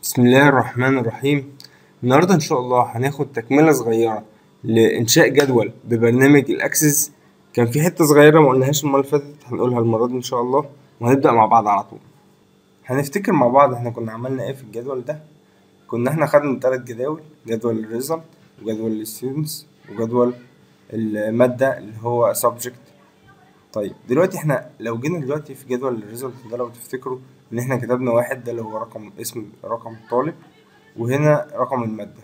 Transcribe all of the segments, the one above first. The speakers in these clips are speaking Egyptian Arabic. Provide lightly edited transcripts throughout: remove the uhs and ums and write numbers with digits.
بسم الله الرحمن الرحيم. النهارده ان شاء الله هناخد تكمله صغيرة لانشاء جدول ببرنامج ال Access. كان في حتة صغيرة ما قلناهاش المرة اللي فاتت، هنقولها المرة دي ان شاء الله، وهنبدا مع بعض على طول. هنفتكر مع بعض احنا كنا عملنا ايه في الجدول ده. كنا احنا خدنا 3 جداول، جدول ال result وجدول ال students وجدول المادة اللي هو subject. طيب دلوقتي احنا لو جينا دلوقتي في جدول ال result ده، لو تفتكروا ان احنا كتبنا واحد ده اللي هو رقم اسم رقم الطالب، وهنا رقم المادة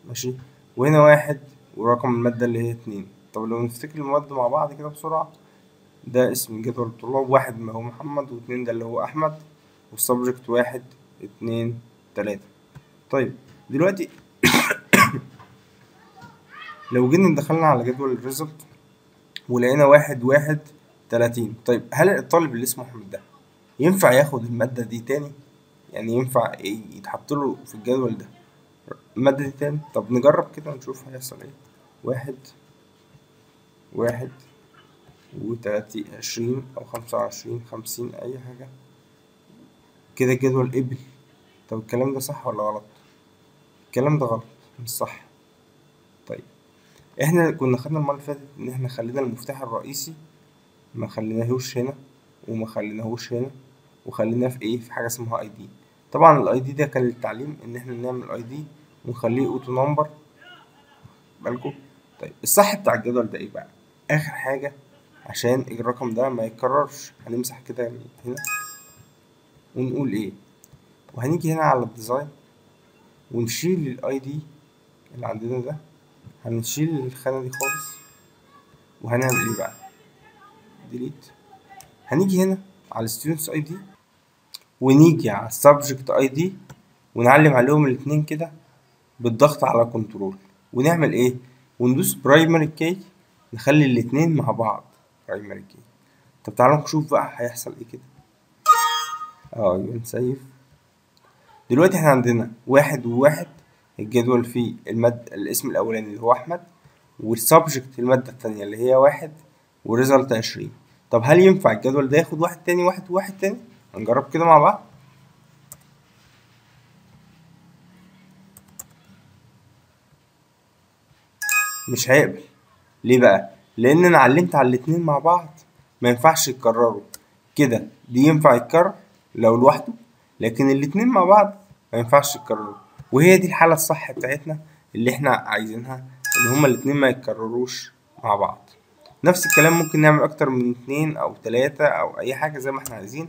ماشي، وهنا واحد ورقم المادة اللي هي 2. طب لو نفتكر المواد مع بعض كده بسرعة، ده اسم جدول الطلاب، واحد ما هو محمد، و2 ده اللي هو أحمد، وال subject 1 2 3. طيب دلوقتي لو جينا دخلنا على جدول ال result ولقينا 1 1 30، طيب هل الطالب اللي اسمه أحمد ده ينفع ياخد المادة دي تاني؟ يعني ينفع يتحط له في الجدول ده المادة دي تاني؟ طب نجرب كده ونشوف هيحصل ايه. 1 1 و30 20 أو 25 50 أي حاجة كده، الجدول قبل. طب الكلام ده صح ولا غلط؟ الكلام ده غلط، مش صح. طيب احنا كنا خدنا المرة اللي فاتت إن احنا خلينا المفتاح الرئيسي ما خليناهوش هنا وما خليناهوش هنا، وخليناه في ايه؟ في حاجة اسمها ID. طبعا ال ID ده كان للتعليم ان احنا نعمل ID ونخليه auto number، بالكم. طيب الصح بتاع الجدول ده ايه بقى؟ اخر حاجة عشان الرقم ده ما يتكررش هنمسح كده هنا ونقول ايه، وهنيجي هنا على ال design ونشيل ال ID اللي عندنا ده، هنشيل الخانة دي خالص، وهنعمل ايه بقى؟ delete. هنيجي هنا على students ID ونيجي على subject ID ونعلم عليهم الاتنين كده بالضغط على control، ونعمل ايه؟ وندوس primary key، نخلي الاتنين مع بعض primary key. طب تعالوا نشوف بقى هيحصل ايه كده. ايوه نسيف. دلوقتي احنا عندنا 1 و1، الجدول فيه المادة الاسم الاولاني اللي هو احمد، وال subject المادة التانية اللي هي 1، و result 20. طب هل ينفع الجدول ده ياخد واحد تاني واحد وواحد تاني؟ هنجرب كده مع بعض. مش هيقبل. ليه بقى؟ لان انا علمت على الاتنين مع بعض، ما ينفعش يتكرروا كده. دي ينفع يتكرر لو لوحده، لكن الاتنين مع بعض ما ينفعش يتكرروا. وهي دي الحالة الصح بتاعتنا اللي احنا عايزينها، ان هما الاتنين ما يتكرروش مع بعض. نفس الكلام ممكن نعمل اكتر من 2 او 3 او اي حاجة زي ما احنا عايزين،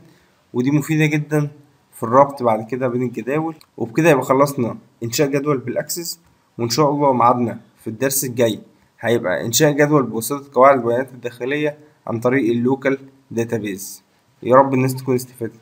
ودي مفيدة جدا في الربط بعد كده بين الجداول. وبكده يبقى خلصنا انشاء جدول بال Access، وان شاء الله ميعادنا في الدرس الجاي هيبقى انشاء جدول بواسطة قواعد البيانات الداخلية عن طريق ال local database. يا رب الناس تكون استفادت.